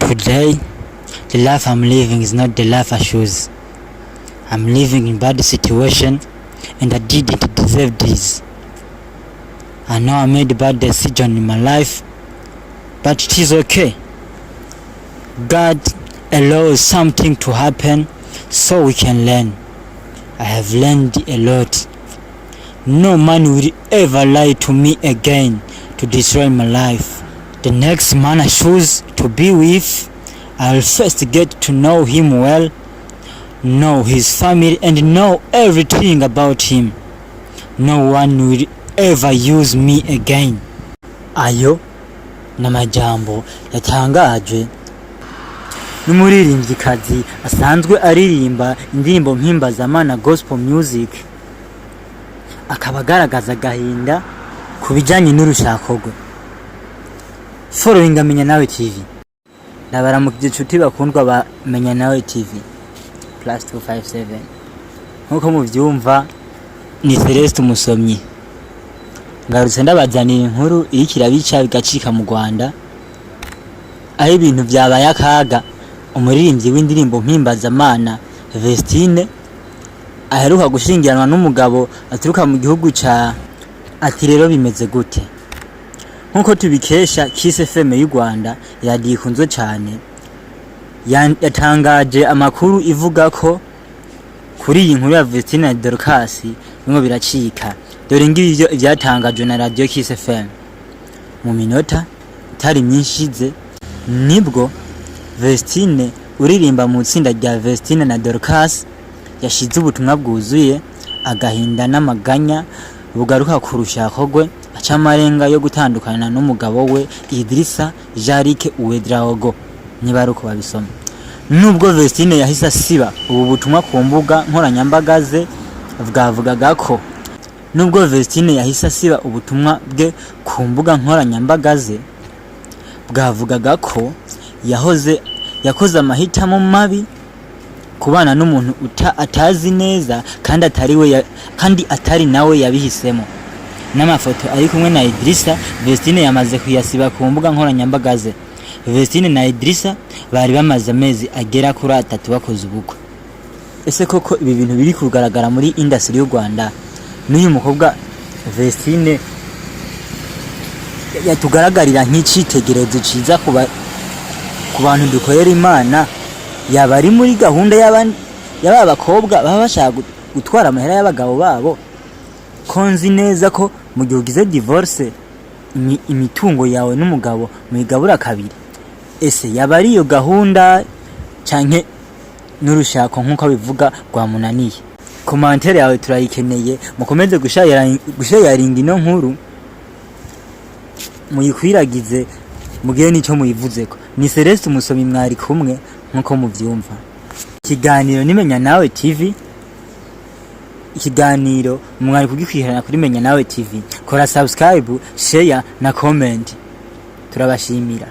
Today, the life I'm living is not the life I choose. I'm living in bad situation and I didn't deserve this. I know I made bad decision in my life, but it is okay. God allows something to happen so we can learn. I have learned a lot. No man will ever lie to me again to destroy my life. The next man I choose to be with, I'll first get to know him well, know his family, and know everything about him. No one will ever use me again. Ayo ni amajambo yatangajwe n'umuririmvyikazi asanzwe aririmba indirimbo mpimbazamana, gospel music, akaba agaragaza agahinda ku bijanye n'urushako rwe. Following Menya Nawe TV. Ndabaramukije inshuti bakundwa ba Menya Nawe TV plus 257. Nkuko muvyumva, ni Celeste Umusomyi, ngarutse ndabazanira inkuru iriko irabica bigacika mu Rwanda, aho ibintu vyabaye akaga. Umuririmbyi w'indirimbo mpimbazamana Vestine aheruka gushingiranwa n'umugabo aturuka mu gihugu ca. Ati rero bimeze gute? Nkuko tubikesha Kiss FM y'u Rwanda, iradiyo ikunzwe cane, yatangaje amakuru ivuga ko kuri iyi nkuru ya Vestine na Dorcas bimwe biracika. Dore ngibyo ivyatangajwe na radio Kiss FM. Mu minota itari myinshi ishize nibwo Vestine uririmba mu itsinda rya Vestine na Dorcas yashize ubutumwa bwuzuye agahinda n'amaganya bugaruka ku rushako rwe, aca amarenga yo gutandukana n'umugabo we Idrissa Jarike Ouedraogo, niba ari uko babisoma. Nubwo Vestine yahise asiba ubu butumwa ku mbuga nkoranyambaga ze bwavugaga ko, nubwo Vestine yahise asiba ubutumwa bwe ku mbuga nkoranyambaga ze bwavugaga ko yahoze yakoze amahitamo mabi kubana n'umuntu atazi neza kandi atari we kandi atari nawe yabihisemo, n'amafoto ari kumwe na Idrissa Vestine yamaze kuyasiba ku mbuga nkoranyambaga ze. Vestine na Idrissa bari bamaze amezi agera kuri 3 bakoze ubukwe. Ese koko ibi bintu biri kugaragara muri industry y'u Rwanda, n'uyu mukobwa Vestine yatugaragarira nk'icitegererezo ciza ku bantu dukorera Imana, yaba ari muri gahunda y'aba bakobwa baba bashaka gutwara amahera y'abagabo babo? Ko nzi neza ko mu gihe ugize divorce imitungo yawe n'umugabo muyigabura kabiri, ese yaba ari iyo gahunda canke n'urushako nk'uko abivuga rwamunaniye? Commentaire yawe turayikeneye. Mukomeze gushayaringa ino nkuru, muyikwiragize, mugire n'ico muyivuzeko. Ni Celeste Umusomyi mwari kumwe. Nk'uko muvyumva, ikiganiro ni Menya Nawe TV. Ikiganiro mwari kugikwirana kuri Menya Nawe TV. Kora subscribe, share na comment. Turabashimira.